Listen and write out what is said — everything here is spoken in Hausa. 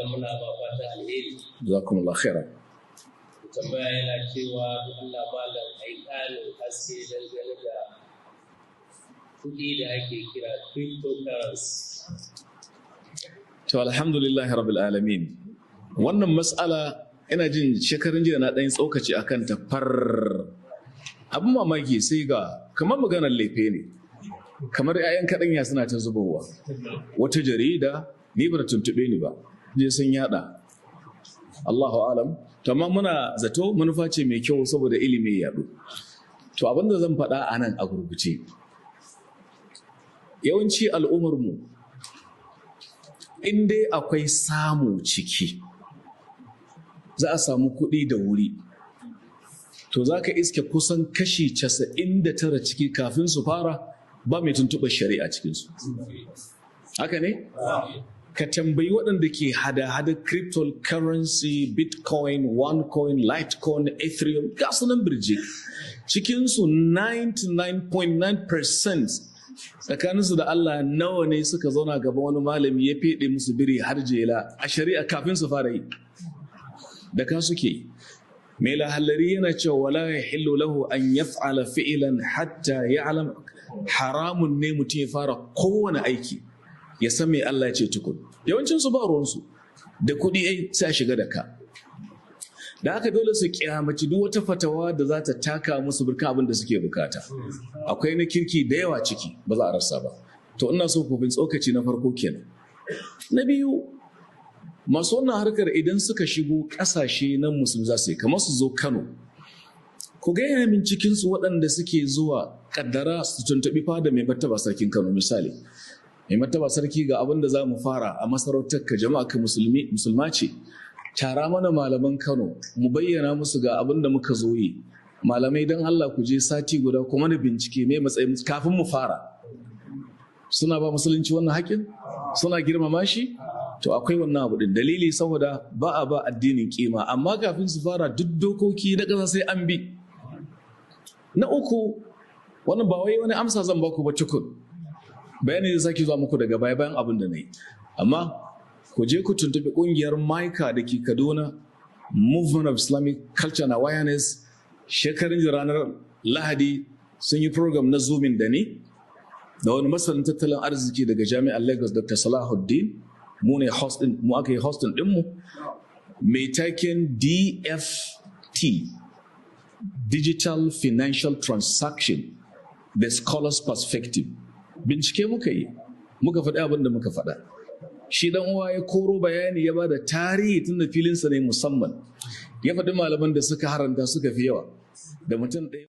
Malam, muna ma fata alheri. Jazakumullah khairan. Tambaya yana cewa, Allah malam, ai ƙarin haske dangane da kuɗi da ake kira cryptocurrency. To, alhamdulillahi rabbil alamin. Wannan mas'ala, ina jin shekarun jiya na ɗan tsokaci akan ta far. Abin mamaki, sai ga kamar maganar lefe ne. Kamar 'ya'yan kaɗanya suna ta zubowa. Wata jarida, ni ba ta tuntuɓe ni ba, je sun yaɗa. Allahu alam. To, amma muna zato manufa ce mai kyau saboda ilimi ya yaɗu. To, abin da zan faɗa a nan a gurguje. Yawanci al'ummarmu, in dai akwai samu ciki, za a samu kuɗi da wuri, to za ka iske kusan kashi 99 ciki, kafin su fara, ba mai tuntuɓar shari'a cikinsu. Haka ne? Ka tambayi waɗanda ke hada-hada cryptocurrency, Bitcoin, OneCoin, Litecoin, Ethereum, ga sunan birjik. Cikinsu 99.9%, tsakaninsu da Allah, nawa ne suka zauna gaban wani malami ya feɗe musu biri har jela a shari'a kafin su fara yi? Da ka suke yi. Mai Lahallari yana cewa: ولا يحل له أن يفعل فعلا حتى يعلم. Haramun ne mutum ya fara kowane aiki ya san me Allah ya ce tukun. Yawancin su ba ruwansu da kuɗi, ai sai a shiga da ka. Da haka dole su kyamaci duk wata fatawa da za ta taka musu birkan abin da suke bukata. Akwai na kirki da yawa ciki, ba za a rasa ba. To, ina so ku bin tsokaci na farko kenan. Na biyu, masu wannan harkar, idan suka shigo ƙasashe na musulmi, za su yi kamar su zo Kano. Ku gaya min cikinsu waɗanda suke zuwa, kaddara su tuntuɓi fada Mai Martaba Sarkin Kano, misali: "Mai Martaba Sarki, ga abin da za mu fara a masarautar ka, jama'a ka musulmi, musulma ce, tara mana malaman Kano mu bayyana musu ga abin da muka zo yi. Malamai, don Allah ku je sati guda kuma na bincike me matsayin kafin mu fara." Suna ba musulunci wannan haƙƙin? Suna girmama shi? To, akwai wannan abu din. Dalili, saboda ba a ba addinin kima. Amma kafin su fara, duk dokoki na ƙasa sai an bi. Na uku, wannan ba wai wani amsa zan baku ba tukun, bayani zai sake zuwa muku daga baya bayan abin da na yi. Amma ku je ku tuntuɓi ƙungiyar MICA da ke Kaduna, Movement of Islamic Culture and Awareness. Shekarun ranar Lahadi sun yi program na Zooming da ni da wani masanin tattalin arziki daga Jami'ar Lagos, Dr. Salahuddin. Mu ne hosting, mu aka yi hosting ɗinmu, mai taken DFT, Digital Financial Transaction, The Scholar's Perspective. Bincike muka yi, muka faɗi abin da muka faɗa. Shi dan uwa ya koro bayani, ya bada tarihi, tun da filinsa ne musamman. Ya faɗi malaman da suka haranta suka fi yawa da mutum ɗaya.